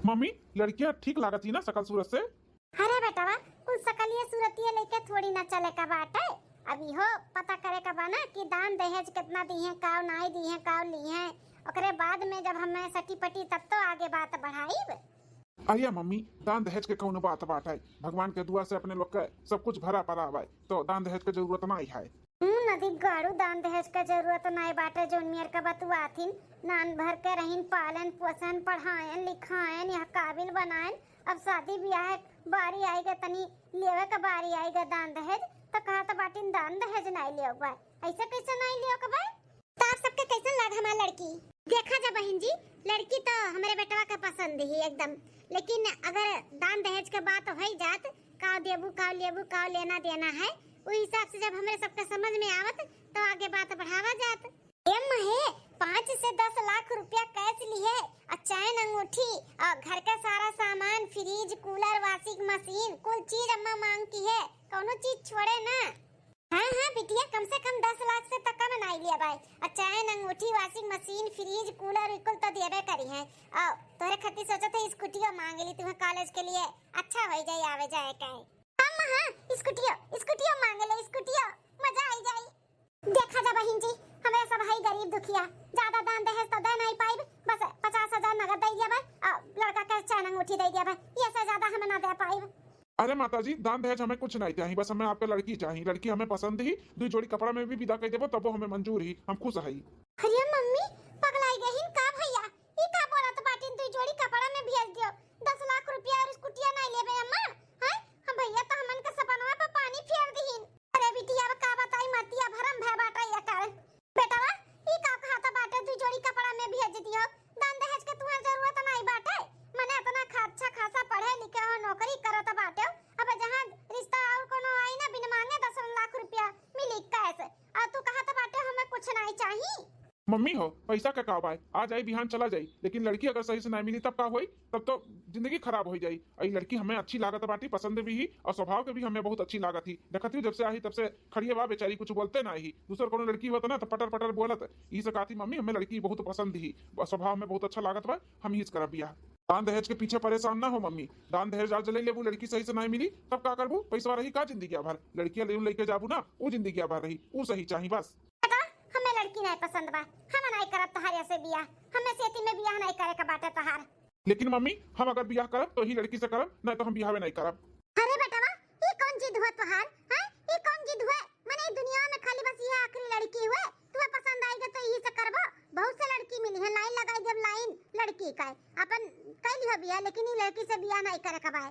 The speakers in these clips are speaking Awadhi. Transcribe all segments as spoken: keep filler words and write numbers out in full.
मम्मी, लड़कियां ठीक लागत ही ना सकल सूरत से? अरे बेटवा, कुल सकलिए सूरतिए लेके थोड़ी ना चले का बाटे। अब इहो पता करे का बा ना कि दान दहेज कितना दिहे, काव नाई दिहे, काव लिहे। ओकरे बाद में जब हमें सटी पटी तब तो आगे बात बढ़ाईब। अरे मम्मी, दान दहेज के कौनो बात बाटे? भगवान के दुआ से अपने लोग के सब कुछ भरा पड़ा बा, तो दान दहेज के जरूरत नाई है। हूँ, नदी गाड़ू दान दहेज के जरूरत नाई बाटे। जौन मेर के बतुआथिन, नान भर के रहीन, पालन पोषण, पढ़ायन लिखायन, यह काबिल बनायन। अब शादी ब्याह बारी आई गए, तनी लेवे के बारी आई गए दान दहेज, तो कहत बाटिन दान दहेज नाई लियो बा। ऐसे कैसे नाई लियो के बा? तो आप सबके कैसन लाग हमार लड़की? देखा जा बहिन जी, लड़की तो हमरे बेटवा के पसंद ही एकदम, लेकिन अगर दान दहेज के बात होई जात, का देबू, का लेबू, का लेना देना है, उ हिसाब से जब हमरे सबके समझ में आवत, तो आगे बात बढ़ावा जात। ए महे, पाँच से दस लाख रुपया कैश लिए, आ चैन अंगूठी, आ घर का सारा सामान, फ्रिज, कूलर, वॉशिंग मशीन, कुल चीज अम्मा मांग की है, कौनो चीज छोड़े ना। हाँ, हाँ, बिटिया, कम से कम दस लाख से त कम नाई लिया बाय। आ चैन, अंगूठी, वॉशिंग मशीन, फ्रिज, कूलर, ई कुल त देबे करी है। आ तोहरे खातिर सोचत है, स्कूटियो मांग ली तुम्हें कॉलेज के लिए, अच्छा हो जाए आवे जाए का है। हाँ, हाँ, स्कूटियो, स्कूटियो मांग ले, स्कूटियो, मजा आई जाई। देखा जा बहिन जी, हमें सब है गरीब दुखिया, ज्यादा दान दहेज तो दे नहीं पाइब, बस पचास हजार नगद दे दिया बाय, आ लड़का के चैन अंगूठी दे दिया बाय, ये से ज्यादा हम ना दे पाइब। अरे माता जी, दान दहेज हमें कुछ नहीं चाही, बस हमें आपके लड़की चाही। लड़की हमें पसंद ही, दुई जोड़ी कपड़ा में भी विदा कर देबो, तबो हमें मंजूर ही, हम खुश हई। अरे मम्मी, पगलाई गहिन का भैया? ई का बोलत बाटिन, दुई जोड़ी कपड़ा में भेज दियो, दस लाख रुपया और स्कूटिया नहीं लेबे अम्मा? हैं? हम भैया तो हमन के सपनवा पे पानी फेर दिहिन। अरे बिटिया, अब का बताई, मतिया भरम भय बाटा एकर। बेटवा, ई का कहत बाटे, दुई जोड़ी कपड़ा में भेज दियो? दान दहेज के तुहार जरूरत नाई बाटे। मने इतना खा-, अच्छा खासा पढ़े लिखे हो, नौकरी करत बाटे। अब जहाँ रिश्ता और कोनो आई ना, बिन मांगे दस लाख रुपया मिली कैश। और तू कहत बाटे, हमें कुछ नाई चाही। मम्मी हो, पैसा का का बाय, आ जाई बिहान चला जाई, लेकिन लड़की अगर सही से नाई मिली तब का होई? तब तो जिंदगी खराब हो जाई। ई लड़की हमें अच्छी लागत बाटी, पसंद भी ही और स्वभाव के भी हमें बहुत अच्छी लागत ही। देखत ही जब से आई तब से खड़िए बा बेचारी, कुछ बोलते ना ही। दूसर कोनो लड़की होत ना तो पटर पटर बोलत। ई से कहती, मम्मी हमें लड़की बहुत पसंद ही, स्वभाव में बहुत अच्छा लागत बा, हम ही से करब बियाह। दान दहेज के पीछे परेशान ना हो मम्मी, दान दहेज आज ले लेबू, लड़की सही से नहीं मिली तब का करबू? पैसा रही का जिंदगी भर? लड़कियां ले लेके जाबू ना, वो जिंदगी भर रही, वो सही चाही बस। बेटा, हमें लड़की नहीं पसंद बा, हम नहीं करब तोहार ऐसे बियाह, हमें सेती में बियाह नहीं करे के बाटे तोहार। लेकिन मम्मी, हम अगर बियाह करब तो ही लड़की से करब, नहीं तो हम बियाह नहीं करब। अरे बेटवा, ई कौन जिद हुआ तोहार? हैं? ई कौन जिद हुआ? मने ई दुनिया में खाली बस ये आखिरी लड़की हुए, तुम्हें पसंद आएगा तो यही से करबो। बहुत से लड़की मिली है, लाइन लगाई देब लाइन लड़की का, अपन कई लिहो बियाह, लेकिन ई लड़की से बियाह नहीं करे के बाय।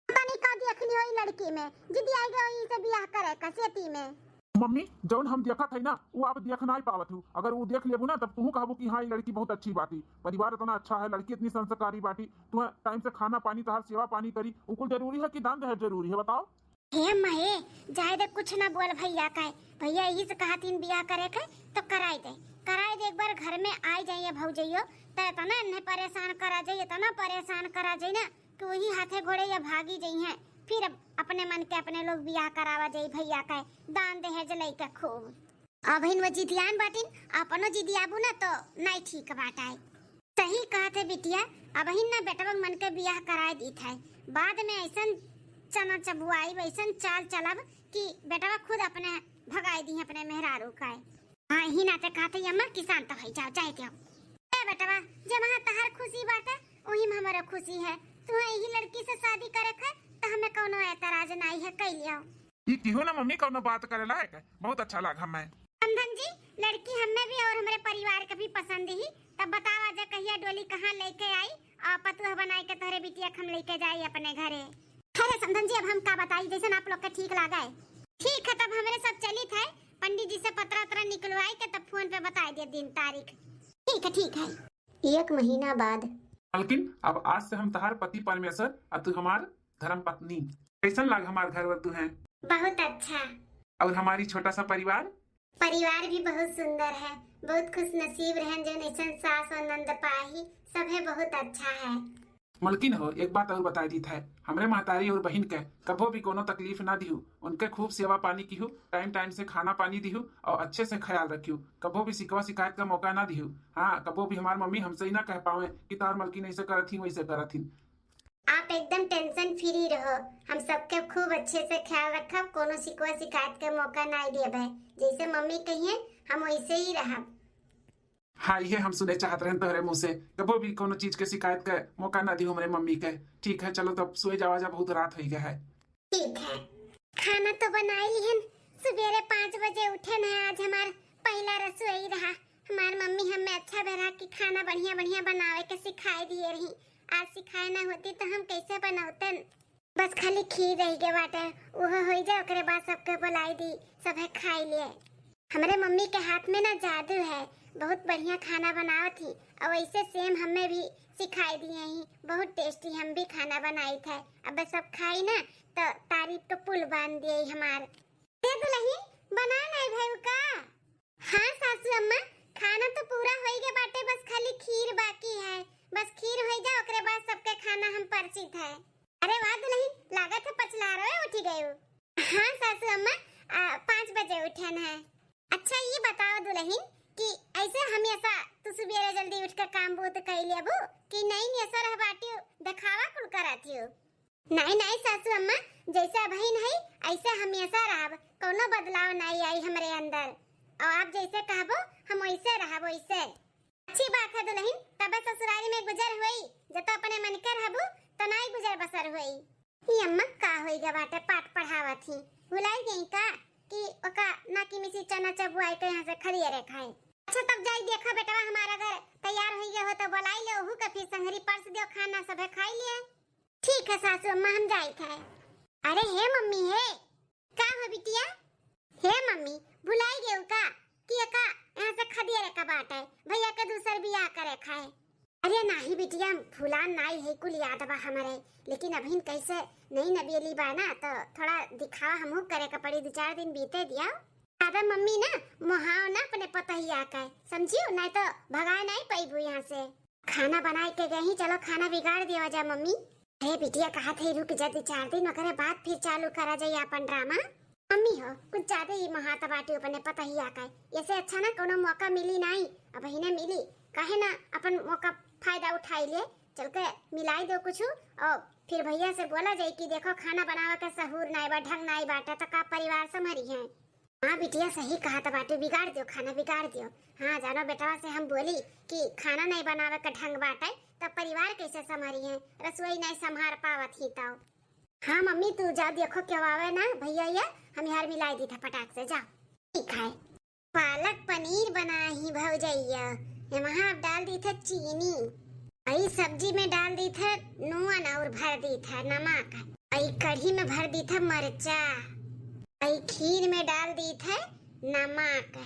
पता नहीं का देख लियो ई लड़की में, जिद आई गई से बियाह करे का सेती में। मम्मी, जौन हम देखत है ना, वो आप देख नहीं पावत हूँ। अगर वो देख लेबू ना, तब तू कहबू कि हाँ, ये लड़की बहुत अच्छी बाटी, परिवार इतना अच्छा है, लड़की इतनी संस्कारी बाटी, तुम्हें टाइम से खाना पानी, तोहार सेवा पानी करी, वो कुल जरूरी है कि दान दहेज जरूरी है, बताओ? हे माए, जाए दे, कुछ ना बोल भैया का। भैया यही से कहत हीन बियाह करे के, तो कराई दे, कराई दे। एक बार घर में आई जाइए भौजइयो, तो इतना इन्हें परेशान करा जाइए, इतना परेशान करा जाइए ना कि वही हाथे घोड़े या भागी जाइए। फिर अब अपने मन के अपने लोग बियाह करावा जाई भैया का, दान दहेज लइके खूब। अबहिन वो जिदियान बाटिन, अपनो जिदियाबू ना तो नाई ठीक बाटाए। सही कहत है बिटिया, अबहिन ना बेटवा मन के बियाह कराए दीत है, बाद में ऐसन चना चबुआई, ऐसन चाल चलब कि बेटवा खुद अपने भगाई दी अपने मेहरारू का। हाँ, ही नाते कहत है अम्मा, किसान तो है, जाओ, जाए दो। ए बेटवा, जे वहाँ तहार खुशी बाटे, वही में हमारा खुशी है। तू यही लड़की से शादी करे है, तो हमें कौनो एतराज नाई है, कई लियो। ई केहू ना मम्मी, कौनो बात करे लायक है, बहुत अच्छा लाग हमें। समधन जी, लड़की हमें भी और हमारे परिवार के भी पसंद ही, तब बतावा जा कहिया डोली कहाँ लेके आई और पतुआ बनाए के तोहरे बिटिया के हम लेके जाई अपने घरे। अरे समधन जी, अब हम का बताई, जैसन आप लोग के ठीक लागे। ठीक है, तब हमरे सब चलित है, पंडित जी से पतरा उतरा निकलवाई के तब फोन पे बताई दे दिन तारीख। ठीक है, ठीक है। एक महीना बाद। मालकिन, अब आज से हम तहार पति परमेश्वर और तू हमार धर्म पत्नी। कैसन लाग हमार घर वर तुहें? बहुत अच्छा। और हमारी छोटा सा परिवार? परिवार भी बहुत सुंदर है, बहुत खुश नसीब रहन जो ऐसन सास और नंद पाही, सब है बहुत अच्छा है। मलकिन हो, एक बात और बताई दीत है, हमरे महतारी और बहिन के कबो भी कोनो तकलीफ ना दिहू, उनके खूब सेवा पानी किहू, टाइम टाइम से खाना पानी दिहू और अच्छे से ख्याल रखिहू। कबो भी शिकवा शिकायत का मौका ना दिहू। हाँ, कबो भी हमार मम्मी हमसे ही ना कह पावे कि तार मलकिन ऐसे करत ही, वैसे करत ही। आप एकदम टेंशन फ्री रहो, हम सबके खूब अच्छे से ख्याल रखब, कोनो शिकवा शिकायत के मौका ना देबे। जैसे मम्मी कहिए, हम वैसे ही रहब। हाँ, ये हम सुने चाहत रहन तोहरे मुँह से, कबो भी कोनो चीज के शिकायत के मौका ना दिहू हमरे मम्मी के। ठीक है, चलो तब सोए जावा जा, बहुत रात हो गया है। ठीक है, खाना तो बनाई लिहन, सुबेरे पाँच बजे उठन है, आज हमार पहला रसोई रहा। हमार मम्मी हमें अच्छा बेरा कि खाना बढ़िया बढ़िया बनावे के सिखाए दिए रही, आज सिखाए ना होती तो हम कैसे बनौतन। बस खाली खीर रह गया बाटे, उहो होई जाए, ओकरे बाद सबके बुलाई दी, सभे खाई लिए। हमरे मम्मी के हाथ में ना जादू है, बहुत बढ़िया खाना बनावत ही, और वैसे सेम हमें भी सिखाई दिए ही, बहुत टेस्टी हम भी खाना बनाई थे। अब सब खाई ना तो तारीफ के पुल बांध दिए हमार। ए दुलहिन, बना नहीं भइउ का? हाँ सासू अम्मा, खाना तो पूरा होई गए बाटे, बस खाली खीर बाकी है। बस खीर होई जा, ओकरे बाद सबके खाना हम परसित है। अरे वाह दुलहिन, लागत है पचलारवे उठी गयू। हाँ सासू अम्मा, आ, पाँच बजे उठन है। अच्छा ये बताओ दुलहिन कि ऐसे हमेशा तू सुबेरे जल्दी उठ के काम बूत कई लेबू कि नहीं, ऐसा रह बाटी दिखावा कुल करत हियो? नहीं नहीं सासू अम्मा, जैसे अबहिन है ऐसे हमेशा रहब, कोनो बदलाव नहीं आई हमरे अंदर। और आप जैसे कहबो हम वैसे रहब वैसे। अच्छी बात है दुलहिन, तबे ससुरारी में गुजर होई, जब तो अपने मन के रहबू तो नहीं गुजर बसर होई। ई अम्मा का होई गा बाटे, पाठ पढ़ावत ही, भुलाई गई का कि ओका ना कि मिसी चना चबुआई के यहाँ से खदियरे खाए। अच्छा तब जाई देखा बेटवा हमारा घर तैयार होई गए हो तो बुलाई ले, ओहू के फिर संगरी परस दियो खाना, सभे खाई लिए। ठीक है सासू अम्मा, हम जाइत है। अरे हे मम्मी हे, का हो बिटिया? हे मम्मी, भुलाई गए का कि एका यहाँ से खदियरे का बाटे, भैया के दूसर बियाह करे खाए। अरे नाही बिटिया, भुलान नाही है, कुल याद बा हमरे, लेकिन अभिन कैसे नई नबेली बा ना, तो थोड़ा दिखावा हमहू करे का पड़ी, दो चार दिन बीते दिया। ज्यादा मम्मी ना मोहाव ना अपने पतहिया के, समझियो, नहीं तो भगाए नहीं पैबू यहाँ से। खाना बनाए के गई, चलो खाना बिगाड़ दिया जा मम्मी। अरे बिटिया कहत है रुक जा दो चार दिन, ओकरे बाद फिर चालू करा जाई अपन ड्रामा। मम्मी हो, कुछ ज्यादा ही मोहात बाटी अपने पतहिया के, ऐसे अच्छा ना कोनो मौका मिली नाई, अबहिने मिली, काहे ना अपन मौका फायदा उठाई ले, चल के मिलाई दो कुछ और फिर भैया से बोला जाई कि देखो खाना बनावे के सहूर नाई बा, ढंग नाई बाटे, तो का परिवार संभरी है? हाँ बिटिया सही कहत बाटे, बिगाड़ दियो खाना, बिगाड़ दियो। हाँ जानो बेटवा से हम बोली कि खाना नहीं बनावे के ढंग बाटे, तब परिवार कैसे संभरी है, रसोई नहीं संभार पावत ही तो। हाँ मम्मी तू जा देखो क्यों आवे ना भैया, या हम यार मिलाई दी था पटाक से, जा। ठीक है। पालक पनीर बनाई भौजैया, एमा अब डाल दी था चीनी, अई सब्जी में डाल दी था नून और भर दी था नमक, अई कढ़ी में भर दी था मरचा, अई खीर में डाल दी था नमक।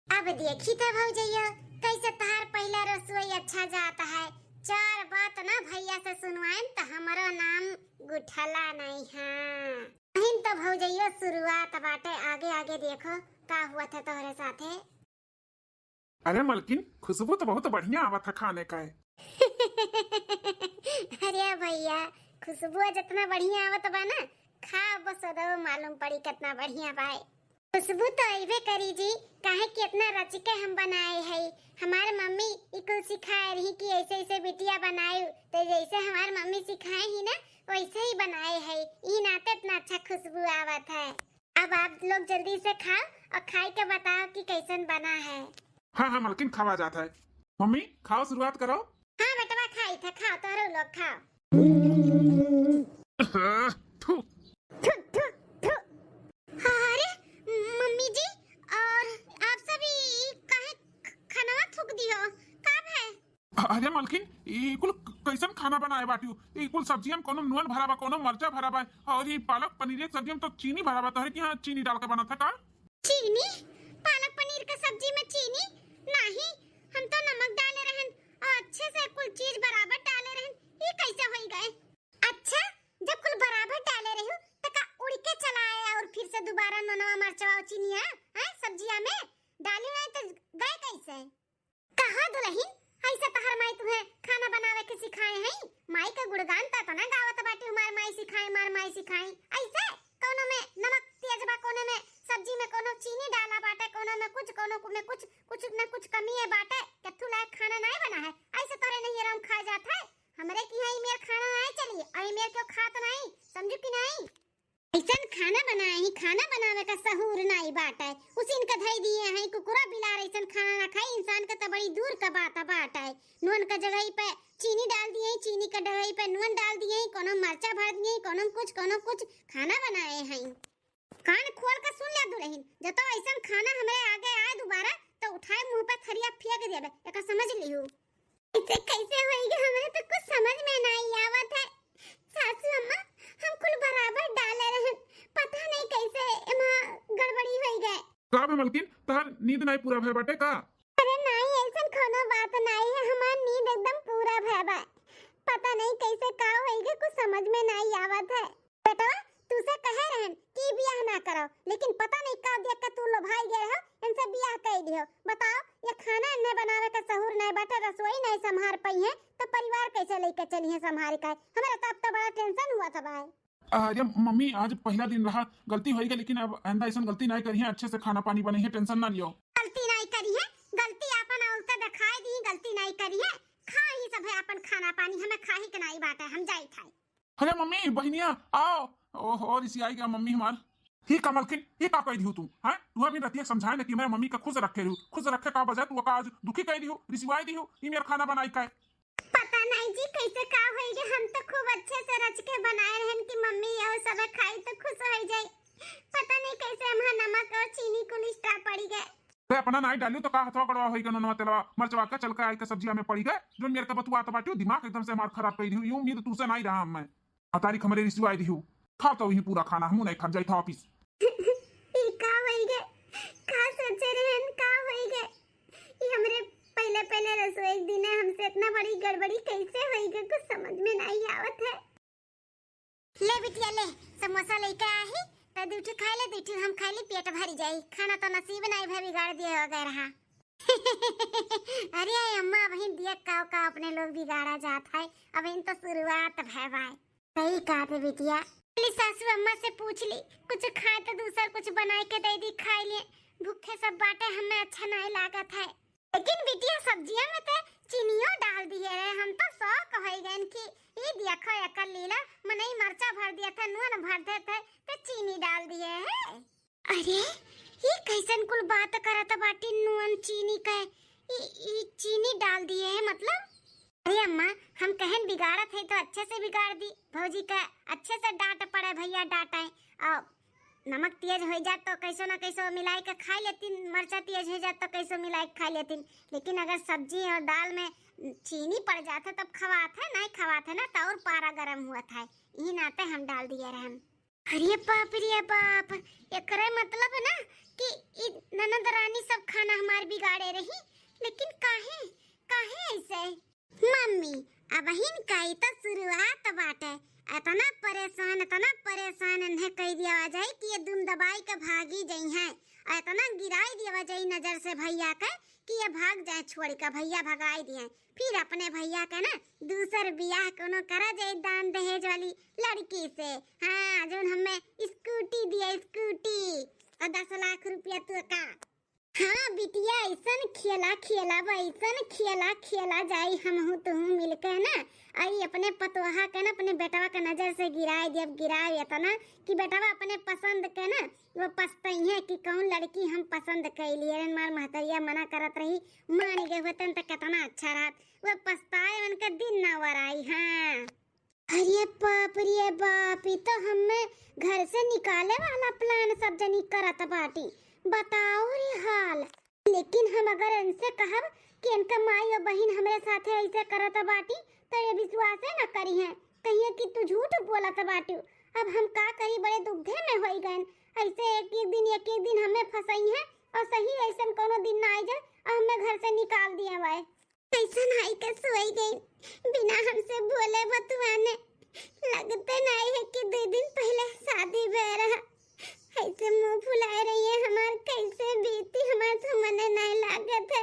अब देखी था भौजैया कैसे तहार पहला रसोई अच्छा जाता है। चार बात ना भैया से सुनवाइन तो हमारो नाम गुठला नहीं है। अहिन तो भौजैया शुरुआत बाटे, आगे आगे देखो का हुआ था तोहरे साथे। अरे मलकिन, खुशबू तो बहुत बढ़िया आवत है खाने का है। अरे भैया, खुशबू जितना बढ़िया आवत बा ना, खा बस अदो मालूम पड़ी कितना बढ़िया बा। खुशबू तो अइबे करी जी, काहे कि इतना रच के हम बनाए है। हमार मम्मी ई कुल सिखाए रही कि ऐसे ऐसे बिटिया बनाए, तो जैसे हमार मम्मी सिखाए ही ना वैसे ही बनाए है, ई नाते इतना अच्छा खुशबू आवत है। अब आप लोग जल्दी से खाओ और खाई के बताओ कि कैसन बना है। हाँ हाँ मलकिन, खावा जात है। मम्मी खाओ, शुरुआत करो। हाँ बेटवा खाई था, खाओ तोहरो लोग खाओ। थू। थू, थू, थू। अरे मम्मी जी, और आप सब ई काहे ख-, खनवा थूक दियो? का भय? अरे मलकिन, ई कुल क-, कैसन खाना बनाए बाटियो? ई कुल सब्जियन में कोनो नून भरा बा, कोनो मरचा भरा बा, और ई पालक पनीर के सब्जी में तो चीनी भरा बा। तोहरे के यहाँ चीनी डाल के बनत है का? चीनी? पालक पनीर के सब्जी में चीनी? नहीं, हम तो नमक डाले रहन और अच्छे से कुल चीज बराबर डाले रहन। ई कैसे होई गए? अच्छा, जब कुल बराबर डाले रही तो का उड़ के चला आया और फिर से दोबारा नूनवा मरचवा और चीनिया, हैं, सब्जिया में डाली नहीं तो गए कैसे? कहा दुलहिन, ऐसे तहर माई तुम्हें खाना बनावे के सिखाए हैं? माई के बड़ी दूर का बात बाटे। नून का जगह पे चीनी डाल दिए, चीनी का जगह पे नून डाल दिए, कोनो मरचा भर दिए, कोनो कुछ, कोनो कुछ खाना बनाए हैं। कान खोल के सुन ले दुलहिन, जब तो ऐसन खाना हमरे आगे आए दोबारा, तो उठाए मुंह पे थरिया फेंक देबे, एका समझ लिहू। इसे कैसे होइगे, हमरे तो कुछ समझ में नहीं आवत है। सासू अम्मा, हम कुल बराबर डाले रहन, पता नहीं कैसे एमा गड़बड़ी होइगे। का भे मलकिन, तहार नींद नाई पूरा भय बाटे का? अरे नाई, ऐसन कोनो बात नाई है, हमार नींद एकदम पूरा भय बा। पता नहीं कैसे का होइगे, कुछ समझ में नाई आवत है। बेटवा, तू से कहे रहन कि बियाह ना करो, लेकिन पता नहीं का देख के तू लोभाई गए हो, इनसे बियाह कर दियो। बताओ, ये खाना इन्हें बनावे का सहूर नहीं बाटे, रसोई नहीं संभार पाई है, तो परिवार कैसे लेके चली है संभार का? हमारे तो अब तो बड़ा टेंशन हुआ था भाई। अरे मम्मी, आज पहला दिन रहा, गलती होइगे, लेकिन अब आइंदा ऐसन गलती नहीं करी है, अच्छे से खाना पानी बने है, टेंशन ना लियो। गलती नहीं करी है, गलती आपन औरते दिखाई दी, गलती नहीं करी है। खा ही सब है अपन खाना पानी, हमें खाही के नहीं बाटे, हम जाई खाई। अरे मम्मी, बहिनिया, आओ। ओहो, रिसियाई गया मम्मी हमार। ही का मलकिन, ही का कह दिहू तू, हैं? तू अभी रतिया समझाए ना कि मेरे मम्मी का खुश रखे रहू, खुश रखे का बजाय तू का आज दुखी कह दिहू, रिसिवाई दिहू, ई मेरा खाना बनाई का है। पता नहीं जी कैसे का होइगे, हम तो खूब अच्छे से रच के बनाए रहन कि मम्मी और सब खाई तो खुश हो जाई। पता नहीं कैसे हमार नमक और चीनी कुल extra पड़ी गए। ते अपना नाई डालू तो का हथवा गड़वा होई गनो नवा तेलवा मरचवा के चल के आई के सब्जिया में पड़ी गए, जोन मेरे के बतुआ तो बाटियो, दिमाग एकदम से हमार खराब कर दिहू, ये उम्मीद तू से नाई रहा मैं। आ तारीख हमरे रिसुआई दिहू, खा तो वही पूरा खाना, हमू नहीं खा जाई था ऑफिस। ई का होई गए, का सोचे रहन, का होई गए? ई हमरे पहले पहले रसोई दिन है, हमसे इतना बड़ी गड़बड़ी कैसे होई गए, कुछ समझ में नहीं आवत है। ले बिटिया ले, समोसा लेके आही, त दू ठो खा ले, दू ठो हम खा ली, पेट भर जाई। खाना तो नसीब नहीं भे, बिगाड़ दिए हो गए रहा। अरे अम्मा, अबहिन दिया काव का अपने लोग बिगाड़ा जात है, अबहिन तो शुरुआत भे बाय। सही कहा थे बिटिया। बोली सासू अम्मा से पूछ ली, कुछ खाए तो दूसर कुछ बनाए के दे दी, खाए लिए। भूखे सब बाटे, हमें अच्छा नहीं लागत है। लेकिन बिटिया सब्जिया में ते चीनियो डाल दिए रहे, हम तो शौक हो गए कि ई देखो एकर लीला, मनई मरचा भर दिया था, नून भर देते ते चीनी डाल दिए है। अरे, ई कैसन कुल बात करत बाटी नून चीनी के, ई, ई चीनी डाल दिए है मतलब? अरे अम्मा, हम कहन बिगाड़त है तो अच्छे से बिगाड़ दी, भौजी का अच्छे से डांट पड़े, भैया डांटे, और नमक तेज हो जात तो कैसो ना कैसो मिलाई के खा लेतिन, मरचा तेज हो जात तो कैसो मिलाई के खा लेतिन, लेकिन अगर सब्जी और दाल में चीनी पड़ जात है तब खवात है, नहीं खवात है ना तो और पारा गरम हुआ था, यही नाते हम डाल दिए रहन। अरे बाप रे बाप, एकरे मतलब है ना कि ई ननद रानी सब खाना हमार बिगाड़े रही, लेकिन काहे, काहे ऐसे? मम्मी, अबहिन का ई तो शुरुआत बाटे। इतना परेशान, इतना परेशान इन्हें कह दिया जाए कि ये दुम दबाई के भागी जई हैं, और इतना गिराई दिया जाए नजर से भैया के कि ये भाग जाए छोड़ के, भैया भगाई दिए। फिर अपने भैया के ना दूसर बियाह कोनो करा जाए दान दहेज वाली लड़की से। हाँ, जोन हमें स्कूटी दिया, स्कूटी, और दस लाख रुपया तो का। हाँ बिटिया, ऐसन खेला खेला बा, ऐसन खेला खेला जाई, हमहू तुहू मिलके ना, आई अपने पतोहा के ना, अपने बेटवा के नजर से गिराए दियब, गिराए इतना कि बेटवा अपने पसंद के ना, वो पछतइहे कि कौन लड़की हम पसंद कैलिए रहन। हमार महतरिया मना करत रही, मान गए होतन त कितना अच्छा रहत, वो पछताए उनके दिन ना वराई। हाँ। अरे बाप रे बाप, ई तो हमें घर से निकाले वाला plan सब जनी करत बाटी। बताओ रे हाल। लेकिन हम अगर इनसे कहब कि इनका माई और बहिन हमरे साथे ऐसे करत बाटी, तो ये विश्वासे न करी हैं, कहिए कि तू झूठ बोलत बाटू। अब हम का करी, बड़े दुखे में होई गए। ऐसे एक एक दिन, एक एक दिन हमें फंसई हैं और सही ऐसन कोनो दिन ना आई जाए और हमें घर से निकाल दिया वाए। कैसन आई के सोई गई, बिना हमसे बोले बतुआने। लगते नहीं है कि दो दिन पहले शादी भय रहा। ऐसे मुंह फुलाए रही है हमार, कैसे बीती हमार तो मने नहीं लागत है।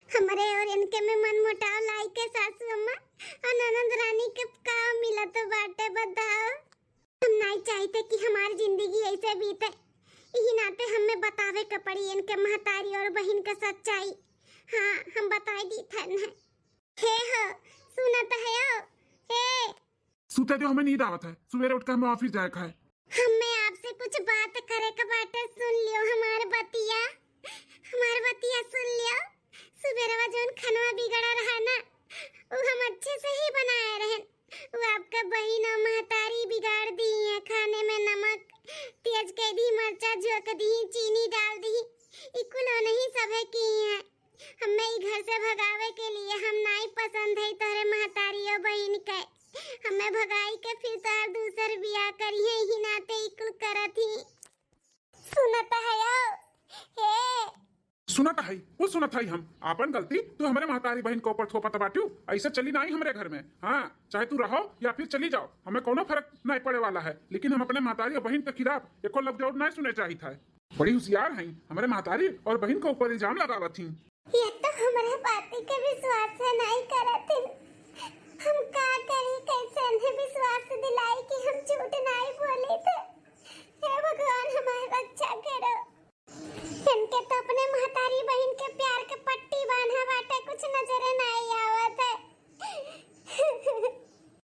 हमरे और इनके में मन मुटाव लाई के सासू अम्मा और ननद रानी के का मिलत बाटे बताओ। हम नहीं चाहते कि हमार जिंदगी ऐसे बीते, यही नाते हमें बतावे के पड़ी इनके महतारी और बहिन के सच्चाई। हाँ, हम बताई दी थन है। हे हो, सुनत है हो? हे। सुते दो, हमें नींद आवत है, सुबेरे उठ के हमें ऑफिस जाए का है। हमें आपसे कुछ बात करे के बाटे, सुन लियो हमार बतिया, हमार बतिया सुन लियो। सुबेरवा जौन खनवा बिगड़ा रहा ना, उ हम अच्छे से ही बनाए रहन। उ आपका बहिन और महतारी बिगाड़ दी है, खाने में नमक तेज कर दी, मरचा झोंक दी, चीनी डाल दी। ई कुल नहीं सभे की है। हमें ई घर से भगावे के लिए हम नाई पसंद है तोहरे महतारी और बहिन के। हमें भगाई के फिर तोहर दूसर बियाह करिहे, ही नाते ई कुल करत ही। सुनत है यो? हे। सुनत है, वो सुनत है हम। आपन गलती तू हमरे महतारी बहिन के ऊपर थोपत बाट्यू। ऐसे चली नाई हमरे घर में। हाँ, चाहे तू रहो या फिर चली जाओ, हमें कोनो फर्क नाई पड़े वाला है, लेकिन हम अपने महतारी और बहिन के खिलाफ एको लफ्ज और नाई सुने चाहित है। बड़ी होशियार हैं, हमरे महतारी और बहिन के ऊपर इल्जाम लगावत ही। ये तो हमरे बाती के विश्वास है नाई करत ही। हम का करी, कैसे इन्हें विश्वास दिलाई कि हम झूठ नाई बोली थे। हे भगवान, हमारी रक्षा करो। इनके तो अपने महतारी बहिन के प्यार के पट्टी बांधा बाटे, कुछ नजरे नाई आवत है।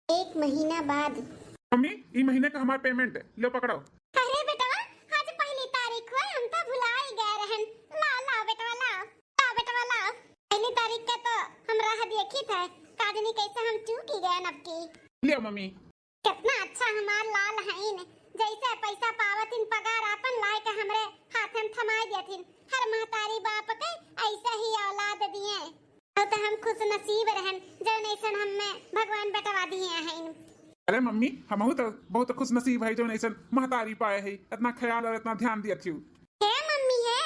एक महीना बाद। मम्मी, ई महीने का हमार payment, लो पकड़ो। अरे बेटवा, आज पहली तारीख हुआ, हम तो भुला ही गए रहन। लाओ, लाओ बेटवा, लाओ, लाओ बेटवा, लाओ। पहली तारीख का तो हम राह देखी था, का जानी कैसे हम चूक ही गए अब की। लियो मम्मी। कितना अच्छा हमार लाल हईन, जैसे पैसा पावतिन पगार आपन लाए के हमरे हाथ में थमाई देथिन। हर महतारी बाप के ऐसे ही औलाद दिए। तो, तो हम खुश नसीब रहन, जौन ऐसन हमें भगवान बटवा दिए हैं। अरे मम्मी, हमहू तो बहुत खुश नसीब है, जौन ऐसन महतारी पाए है, इतना ख्याल और इतना ध्यान दिया थियू। हे मम्मी हे,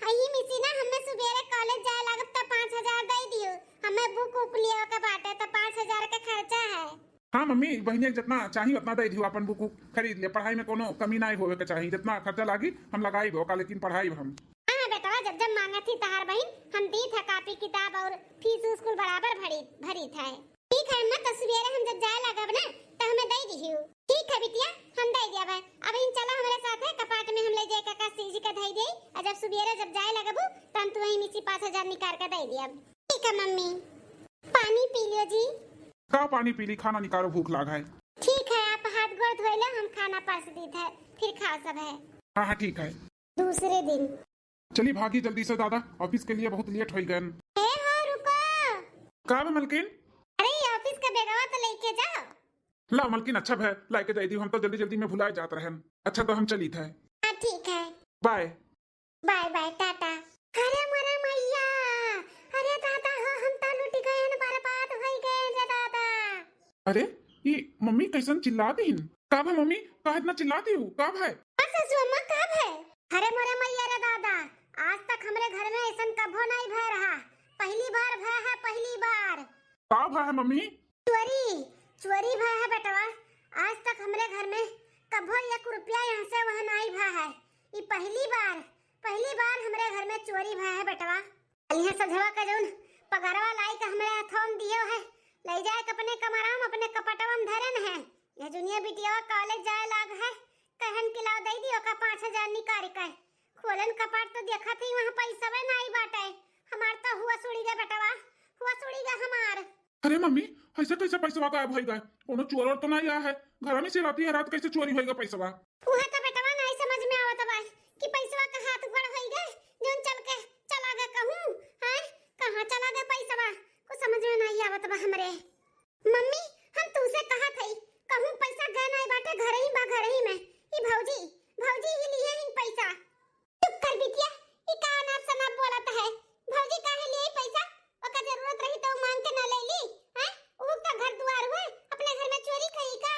हई मिसी ना हमें सुबेरे college जाए लागब त पाँच हजार दे दियो, हमें book उक लियो के बाटे त पाँच हजार के खर्चा है। हाँ मम्मी, बहिनिया के जितना चाही उतना दे दियो, अपन book उक खरीद ले, पढ़ाई में कोनो कमी नाई होवे के चाही, जितना खर्चा लागी हम लगाई हो का, लेकिन पढ़ाई हम। हाँ बेटवा, जब जब मांगत ही तहार बहिन, हम दी था copy किताब और fees उस कुल बराबर भरी, भरी था। ठीक है अम्मा, तो सुबेरे हम जब जाए लागब ना, तो हमें दे दिहियो। ठीक है बिटिया, हम दे दिया भाई। अब इन चला हमरे साथ है, कपाट में हम ले जाए काका सी जी का धई दे, और जब सुबेरे जब जाए लगबू, तो हम तुम्हें मिसी पाँच हजार निकाल के दे दिया। ठीक है मम्मी, पानी पी लियो जी। का पानी पी ली, खाना निकालो, भूख लाग है। ठीक है, आप हाथ गोड़ धोए लो, हम खाना परस दी थे, फिर खाओ सब है। हाँ हाँ ठीक है। दूसरे दिन। चली भागी जल्दी से दादा, office के लिए बहुत late होइ गए। ए हो रुको। का बे मलकिन? अरे ये office का बैगवा तो लेके जाओ। लाओ मलकिन, अच्छा भय लाइके दे दी, हम तो जल्दी जल्दी में भुलाए जात रहन। अच्छा तो हम चली थे। हाँ ठीक है। Bye। Bye bye, टाटा। अरे मोरे मैया, अरे दादा हो, हम तो लुट गए, बर्बाद हो गए रे दादा। अरे, ई मम्मी कैसन चिल्लात हिन? का भा मम्मी, का इतना चिल्लात हिउ? का भा? का ससुर अम्मा, का भा? अरे मोरे मैया रे दादा, आज तक हमरे घर में ऐसन कभो नाई भय रहा, पहली बार भय है, पहली बार। का भय है मम्मी? चोरी, चोरी भय है बेटवा, आज तक हमरे घर में कभो एक रुपया यहाँ से वहाँ नाई भय है, ई पहली बार, पहली बार हमरे घर में चोरी भय है बेटवा। कलिया सझवा का जौन पगरवा लाई के हमरे हथवा में दियो है, ले जाए के अपने कमरा में, अपने कपटवा में धरन है। यह जुनिया बिटिया college जाए लाग है, कहन के लाओ दे दियो का पाँच हजार निकाल के। खोलन कपाट तो देखत ही वहाँ पैसवे नाई बाटे। हमार तो हुआ सुड़ी गे बेटवा, हुआ सुड़ी गे हमार। अरे मम्मी, ऐसे कैसे पैसवा गायब होई गए? कोनो चोर और तो नाई आया है? घर में से राती है रात कैसे चोरी होई गए पैसवा? उहे तो बेटवा नाई समझ में आवत बा कि पैसवा का हाथ गोड़ होई गए, जौन चल के चला गए कहूँ, हैं? कहाँ चला गए पैसवा? कुछ समझ में नाई आवत बा हमरे। मम्मी, हम तुसे कहत हई, कहूँ पैसा गए नाई बाटे, घर ही बा, घर ही में। ई भौजी, भौजी ही लिए हिन पैसा। चुप कर बिटिया, ई का अनाप शनाप बोलत है? भौजी काहे लिए पैसा? ओका जरूरत रही तो मांग के ना ले ली, हैं? ऊ का घर दुआर हुए, अपने घर में चोरी कही का?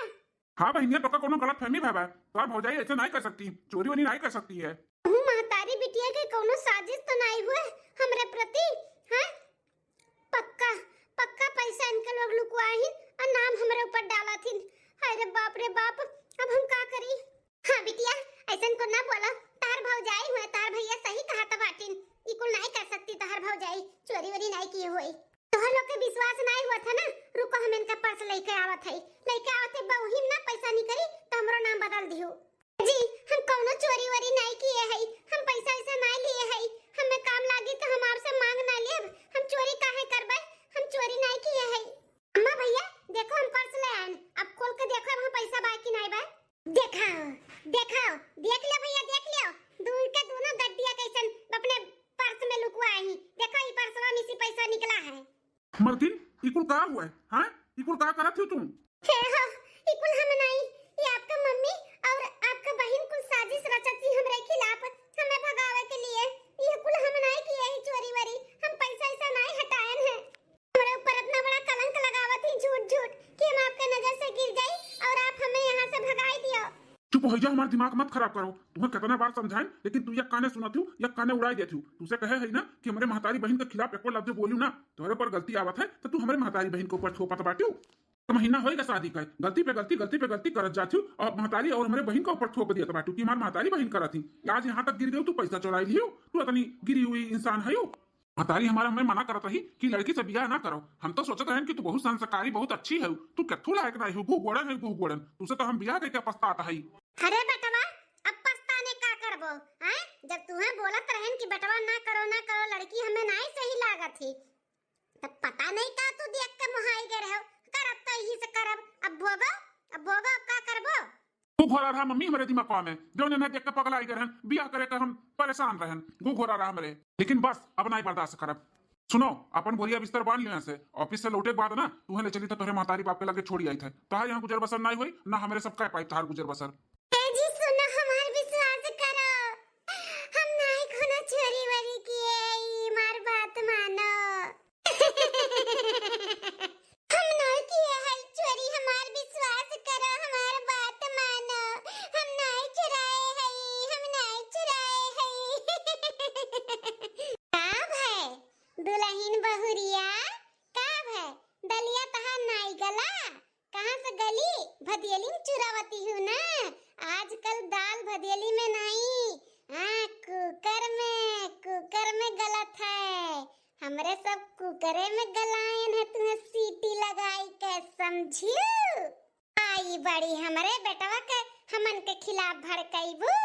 हाँ बहिनिया, तोका कोनो गलतफहमी भय बा। तोहार भौजाई ऐसे नाई कर सकती, चोरी वोरी नाई कर सकती है। कहूँ महतारी बिटिया के कोनो साजिश तो नाई हुए हमरे प्रति, हैं? पक्का, पक्का पैसा इनके लोग लुकवाहिन और नाम हमरे ऊपर डालत हिन। हाय रे बाप रे बाप, अब हम का करी? हाँ बिटिया, ऐसन को ना बोला, तार भौजाई हुए, तार भैया सही कहत बाटिन, ई कुल नाई कर सकती तार भौजाई, चोरी वोरी नाई किए हुए। तोहर लोग के विश्वास नाई हुआ था ना, रुको हम इनका पर्स लेके आवत हई, लेके आवत हई, बहुहिम ना पैसा निकली तो हमरो नाम बदल दिहु। जी, हम कौनो चोरी वोरी नाई किए हई, हम पैसा वैसा नाई लिए हई, हमें काम लागी तो हम आपसे मांग ना लेब, हम चोरी काहे करबे, हम चोरी नाई किए हई। अम्मा भैया, देखो हम पर्स ले आएन, अब खोल के देखो हम पैसा बा कि नाई बा। देखाओ, देखाओ, देख लियो भैया, देख लियो, दूर के दोनों गड्डिया कैसन अपने पर्स में लुकवाए ही। देखो ई पर्सवा में से मलकिन, ई कुल का हुआ है? हाँ, ई कुल का करत हो तुम? हे हो, ई कुल हम नाई, ये आपका मम्मी और आपका बहिन कुल साजिश रचत ही हमरे खिलाफ, हमें भगावे के लिए। ये कुल हम नाई किए ही चोरी वरी, हम पैसा ऐसा नाई हटायन है। हमरे ऊपर इतना बड़ा कलंक लगावत ही झूठ झूठ कि हम आपके नजर से गिर जाई और आप हमें यहाँ से भगाई दियो। चुप हो जा, हमार दिमाग मत खराब करो। तुम्हें कितना बार समझाएं, लेकिन तू एक काने सुनत हूँ, एक काने उड़ाई देत हूँ। तुझसे कहे है ना कि हमरे महतारी बहिन के खिलाफ एको लफ्ज बोलू ना, तोहरे पर गलती आवत है तो तू हमरे महतारी बहिन के ऊपर थोपत बाटू। एक महीना होइगा शादी का, गलती पे गलती, गलती पे गलती करत जात हूँ और महतारी और हमरे बहिन के ऊपर थोप दियत बाटू कि हमार महतारी बहिन करत ही। आज यहाँ तक गिर गई, तू पैसा चोराई लियो, तू इतनी गिरी हुई इंसान है। महतारी हमारा हमें मना करत रही कि लड़की से बियाह ना करो। हम तो सोचत रहन कि तू बहुत संस्कारी, बहुत अच्छी है, तू कथू लायक नहीं हो, गुहगोड़न है, गुहगोड़न। तुझसे तो हम बियाह करके पछतात हई। अरे बेटवा, अब पछताने का करबो, हैं? जब तुहें बोलत रहन कि बेटवा ना करो, ना करो, लड़की हमें नाई सही लागत ही, तब पता नहीं का तू देख के मोहाई गए रहो। करब तो यही से करब, अब भोगो, अब भोगो, अब का करबो? तू घोरा रहा मम्मी हमरे दिमागवा में, जौन इन्हें देख के पगलाई गए रहन, बियाह करे का हम परेशान रहन, गु घोरा रहा हमरे। लेकिन बस, अब नाई बर्दाश्त करब। सुनो, अपन बोरिया बिस्तर बांध लियो यहाँ से। ऑफिस से लौटे के बाद ना, तुहें ले चली था तोहरे महतारी बाप के लगे छोड़ी आई थे। तोहार यहाँ गुजर बसर नाई होई, ना हमरे सब कह पाई तोहार गुजर बसर। ए जी सुनो, हमार विश्वास करो, हम नाई कोनो चोरी वरी किए, ई हमार बात मानो। हम नाई किए हई चोरी, हमार विश्वास करो, हमार बात मानो, हम नाई चुराए हई, हम नाई चुराए हई। का भय दुलहिन बहुरिया, का भय दलिया तहार नाई गला? कहाँ से गली? भदियली में चुरावती हूँ ना। आजकल दाल भदियली में नाई, हाँ, कुकर में, कुकर में गलत है। हमरे सब कुकरे में गलायन है, तुहें सीटी लगाई के, समझियो? आई बड़ी हमरे बेटवा के हमन के खिलाफ भड़कइबू।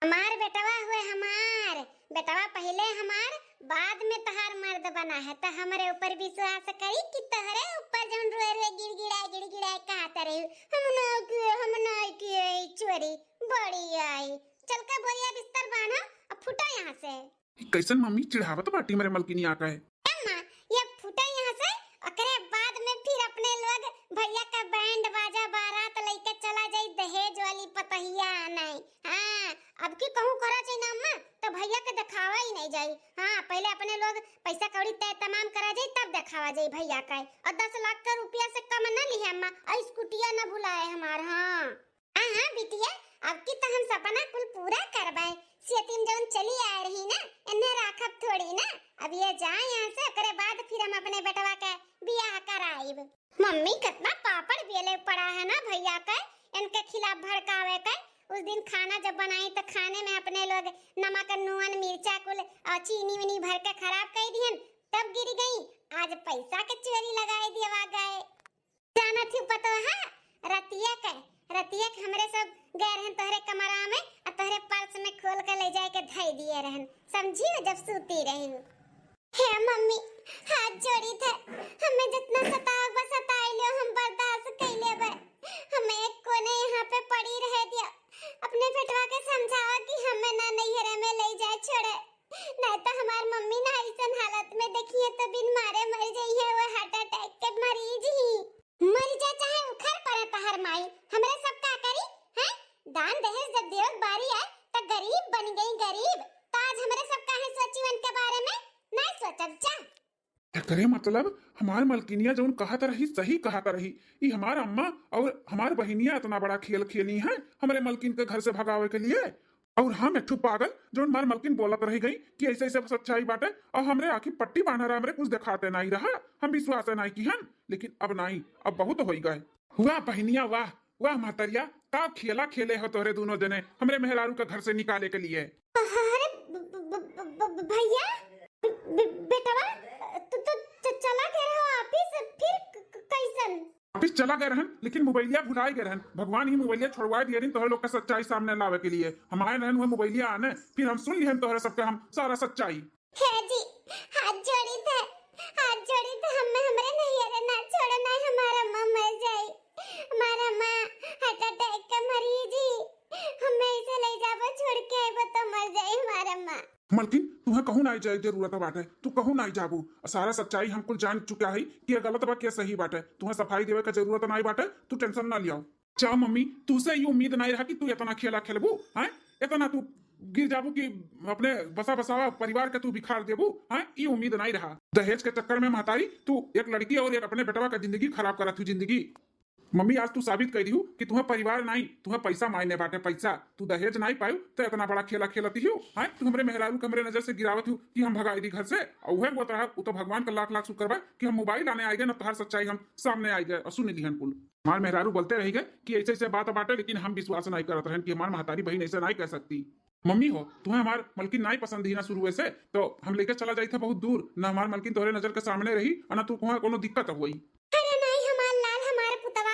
हमार बेटवा हुए हमार, बेटवा पहिले हमार, बाद में तहार मर्द बना है, त हमरे ऊपर विश्वास करी कि तहरे ऊपर जौन रोए रोए गिड़गिड़ाए गिड़गिड़ाए कहत रही, हम ना किए, हम ना किए ई चोरी, बड़ी आई। चल के बोरिया बिस्तर बांधा, अब फुटा यहाँ से। ई कैसन मम्मी चिढ़ावत बाटी हमरे मलकिनिया का है? अम्मा, ये फुटे यहाँ से, ओकरे बाद में फिर अपने लोग भैया का बैंड बाजा बारात लेके चला जाई दहेज वाली पतहिया नहीं। हाँ, अब की कहूँ करा जाई ना अम्मा, तो भैया के दिखावा ही नहीं जाई। हाँ, पहले अपने लोग पैसा कौड़ी तय तमाम करा जाई, तब दिखावा जाई भैया का। और दस लाख का रुपया से कम ना लिहे अम्मा, और स्कूटिया ना भुलाए हमार। हाँ। हाँ, हाँ, बिटिया, अब की तो हम सपना कुल पूरा करबे। सेती में जौन चली आए रही ना, इन्हें राखब थोड़ी ना। अब ये जाए यहाँ से, ओकरे बाद फिर हम अपने बेटवा के बियाह कराइब। मम्मी, कितना पापड़ बेले पड़ा है ना भैया के, इनके खिलाफ भड़कावे के। उस दिन खाना जब बनाई तो खाने में अपने लोग नमक, नून, मिर्चा कुल और चीनी वीनी भर के खराब कर दिहन, तब गिर गई। आज पैसा के चोरी लगाए दिया गए। जानत ही पतोहा, रतिया के, रतिया के हमरे सब गए रहन तोहरे कमरा में, आ तोहरे पर्स में खोल के ले जाए के धई दिए रहन, समझी हो, जब सूती रही। हे मम्मी, हाथ जोड़ी थे, हमें जितना सताव बा सताई लियो, हम बर्दाश्त कर लेबे। हमें एक कोने यहाँ पे पड़ी रहे दिया, अपने बेटवा के समझावा कि हमें ना नैहरे में ले जाए छोड़े। नहीं तो हमार मम्मी ना ऐसन हालत में देखिए तो बिन मारे मर जाई है, वो हार्ट अटैक के मरीज ही। मर जा चाहे उखर पड़े तहर माई, हमरे सब का करी, हैं? दान दहेज जब देवे के बारी आए तो गरीब बन गई गरीब, तो आज हमरे सब काहे सोची उनके बारे में? नहीं सोचब जा। एकरे मतलब हमार मलकिनिया जौन कहत रही, सही कहत रही। ई हमार अम्मा और हमार बहिनिया इतना बड़ा खेल खेली हैं हमरे मलकिन के घर से भगावे के लिए। और हम एक ठो पागल, जौन हमार मलकिन बोलत रही गई कि ऐसे ऐसे सच्चाई बाटे, और हमरे आँखी पट्टी बांधा रहा, हमरे कुछ दिखाते नहीं रहा, हम विश्वास नहीं किहन। लेकिन अब नहीं, अब बहुत होई गए। वाह बहिनिया वाह, वाह महतरिया, का खेला खेले हो तोहरे दोनों जने हमरे मेहरारू के घर से निकाले के लिए। अरे ब-, ब-, ब-, ब-, ब-, भैया, ब-, ब-, बेटवा, तू तो च-, चला गए रहो ऑफिस, फिर क-, क-, कैसन? ऑफिस चला गए रहन, लेकिन मोबाइलिया भुलाए गए रहन। भगवान ही मोबाइलिया छोड़वाए दिए रहन तोहरे लोग के सच्चाई सामने लावे के लिए। हम आए रहन वह मोबाइलिया आने, फिर हम सुन लिहन तोहरे सबके हम सारा सच्चाई। हे जी, हाथ जोड़ी थे, हाथ जोड़ी थे, हमें हमरे नैहरे ना छोड़ो, ना हमार अम्मा मर जाई, हमार अम्मा हार्ट अटैक के मरीज ही, हमें ऐसे ले जाबो, छोड़ के आइबो तो मर जाई हमार अम्मा। मलकिन, तुहे कहूँ नाई जाए जरूरत बाटे, तू कहूँ नाई जाबू। सारा सच्चाई हम कुल जान चुका है कि ये गलत बा, के सही बाटे। तुहे सफाई देवे का जरूरत नाई बाटे, तू tension ना लियाओ। जा मम्मी, तुसे ई उम्मीद नाई रहा कि तू इतना खेला खेलबू, हैं? इतना तू गिर जाबू कि अपने बसा बसावा परिवार के तू बिखार देबू, हैं? ई उम्मीद नाई रहा। दहेज के चक्कर में महतारी, तू एक लड़की और एक अपने बेटवा का जिंदगी खराब करत हू, जिंदगी। मम्मी, आज तू साबित कर दिहू कि तुहे परिवार नाई, तुहे पैसा मायने बाटे, पैसा। तू दहेज नाई पायू, तो इतना बड़ा खेला खेलती हू, हैं? तू हमरे मेहरारू के हमरे नजर से गिरावत हू कि हम भगाई दी घर से। और उहे होत रहा, उ तो भगवान का लाख लाख शुक्र बा कि हम मोबाइल आने आइ गए, न तोहार सच्चाई हम सामने आइ गए और सुन लिहन कुल। हमार मेहरारू बोलते रह गए कि ऐसे ऐसे बात बाटे, लेकिन हम विश्वास नाई करत रहन कि हमार महतारी बहिन ऐसे नाई कह सकती। मम्मी हो, तुहे हमार मलकिन नाई पसंद ही ना शुरुए से, तो हम लेके चला जाइत है बहुत दूर। ना हमार मलकिन तोहरे नजर के सामने रही और ना तू कोहा कोनो दिक्कत होई। अरे नाई हमार लाल, हमार पुतवा,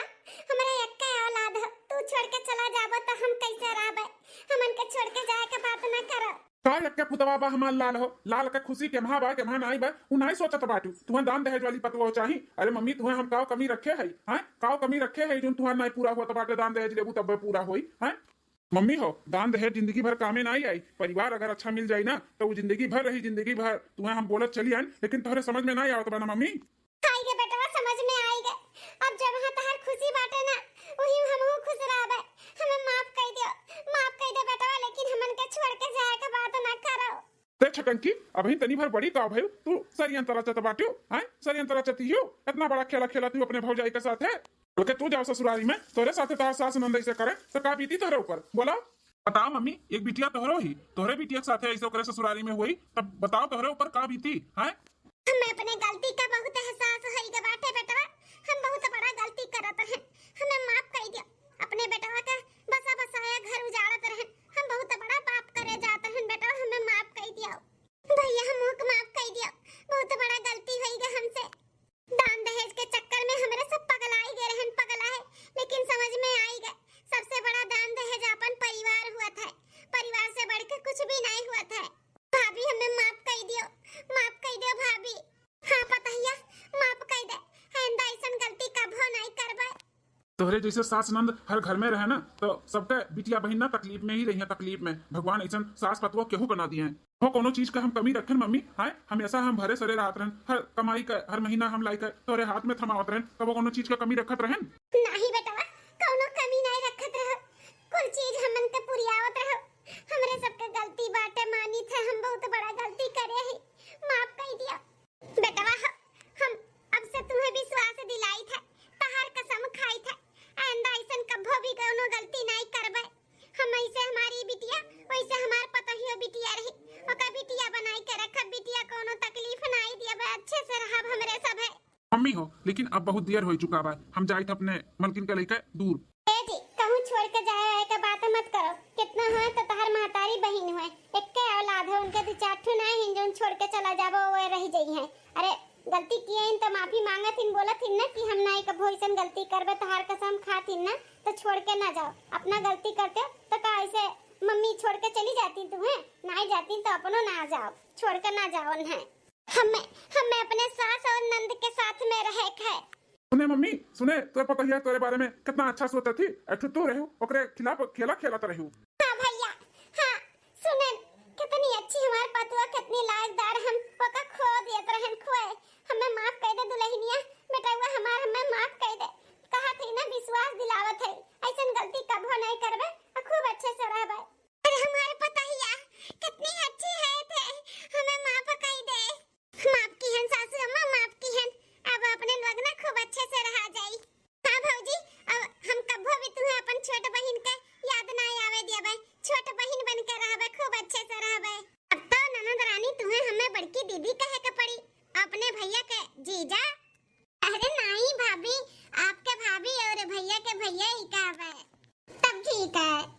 हमरा एक्के औलाद ह, तू छोड़ के चला जाबो तो हम कैसे रहबे? हमन के छोड़ के जाए के बात ना करो। का एक्के पुतवा बा हमार लाल हो? लाल के खुशी केम्हा बा, केम्हा नाई बा, उ नाई सोचत बाटू। तुहे दान दहेज वाली पतवा चाही? अरे मम्मी, तुहे हम काव कमी रखे है, हैं? काव कमी रखे है जोन तुहार नाई पूरा हुआ तो बाटे, दान दहेज लेबू तब पूरा होई, हैं? मम्मी हो, दान दहेज जिंदगी भर कामे नाई आई। परिवार अगर अच्छा मिल जाई ना, तो वो जिंदगी भर रही, जिंदगी भर। तुहे हम बोलत चली आन, लेकिन तोहरे समझ में नाई आवत बा ना मम्मी। आई गे बेटवा, समझ में आई गे। अब जब हाँ तहार खुशी बाटे ना, वही हमहू खुश रहबे। हमें माफ कर दियो, माफ कर दे बेटवा, लेकिन हमन के छोड़ के जाए के बात ना करो। ते छटंकी, अबही तनी भर बड़ी का भइल, तू षड्यंत्र रचत बाटियो, हैं? षड्यंत्र रचत हियो, इतना बड़ा खेला खेला तू अपने भौजाई के साथ है। ओके तू जाओ ससुरारी में, तोरे साथे तोहार सास नंद ऐसे करे, तो का बीती तोहरे ऊपर? बोला। बताओ मम्मी, एक बिटिया तोहरो ही, तोहरे बिटिया के साथे ऐसे ओकरे ससुरारी में हुई, तब बताओ तोहरे ऊपर का बीती, हैं? हमें अपने गलती का बहुत एहसास होई गे बाटे बेटवा, हम बहुत बड़ा गलती करत रहन, हमें माफ कर दिया। अपने बेटवा का बसा बसाया घर उजाड़त रहन, हम बहुत बड़ा पाप करे जात रहन बेटवा, हमें माफ कर दिया। भैया हमहू के माफ कर दिया, बहुत बड़ा गलती होई गे हमसे। दान दहेज के चक्कर में हमरे सब पगलाई गए रहन, पगला है, लेकिन समझ में आई गए, सबसे बड़ा दान दहेज अपन परिवार हुआ था, परिवार से बढ़ के कुछ भी नहीं हुआ था। भाभी हमें माफ कर दियो, माफ कर दियो भाभी। हाँ पतहिया, माफ कर दे, आइंदा ऐसन गलती कभो नहीं करबे। तोहरे जैसे सास नंद हर घर में रहे ना, तो सबके बिटिया बहिन ना तकलीफ में ही रही है, तकलीफ में। भगवान ऐसन सास पतवा केहू के ना दिए हैं। हो कोनो चीज का हम कमी रखन मम्मी? हाय, हमेशा हम भरे सरे रहत रहन, हर कमाई का हर महीना हम लाई के तोहरे हाथ में थमावत रहन, कबो कोनो चीज का कमी रखत रहन? नहीं बेटवा, कोनो कमी नहीं रखत रहो, कुल चीज हमन के पुरियावत रहो। हमरे सबके गलती बाटे, मानित है हम बहुत बड़ा गलती करे ही, माफ कर दिया। बेटवा, ह-, हम अब से तुम्हें विश्वास दिलाई थे, तहार कसम खाई थे, आइंदा ऐसन कभो भी कोनो गलती नहीं करबे। हम ऐसे हमारी बिटिया, वैसे हमार पतोहियो बिटिया रही, ओकर बिटिया बनाई के रखब, बिटिया कोनो तकलीफ नहीं दियबे, अच्छे से रहब हमरे सब है। मम्मी हो, लेकिन अब बहुत देर हो चुका बा, हम जाइत अपने मलकिन के लेके दूर। ए जी, कहूँ छोड़ के जाए आए के बात मत करो। कितना होए तो तहार महतारी बहिन होए, एक्के औलाद है, उनके दो चार ठो ना हिन जौन छोड़ के चला जाबो, वो रह जाई हैं। अरे गलती किए हैं तो माफी मांगत हिन, बोलत हिन ना कि हम ना एक भोइसन गलती करबे, तहार कसम खात हिन ना, तो छोड़ के ना जाओ। अपना गलती करते तो का ऐसे मम्मी छोड़ के चली जाती तुम्हें? ना ही जाती तो अपनो ना जाओ, छोड़ के ना जाओ उन्हें। हमें, हमें अपने सास और नंद के साथ में रहे के है। सुने मम्मी, सुने, तोर पतोहिया तोरे बारे में कितना अच्छा सोचत थी। एक ठो तू रहू, ओकरे खिलाफ खेला खेलत रहू। हाँ भैया, हाँ, सुने, कितनी अच्छी हमार पतुआ, कितनी लायकदार, हम ओका खो दियत रहन, खोए। हमें माफ कर दे दुल्हनिया, बेटवा हमार, हमें माफ कर दे। कहा थी ना, विश्वास दिलावत है, ऐसन गलती कभो नहीं करबे, और खूब अच्छे से रहबे। अरे हमार पतोहिया, कितनी अच्छी है थे, हमें माफ कर दे। माफ किहन सासू अम्मा, माफ किहन। अब अपने लोग ना खूब अच्छे से रहा जाई। हाँ भौजी, अब हम कभो भी तुम्हें अपन छोट बहिन के याद ना आवे देबे। छोट बहिन बन के रहबे, खूब अच्छे से रहबे। अब तो ननद रानी तुम्हें हमें बड़की दीदी कहे के पड़ी, अपने भैया के जीजा। अरे नहीं भाभी, आपके भाभी और भैया के भैया ही कहबे। तब ठीक है।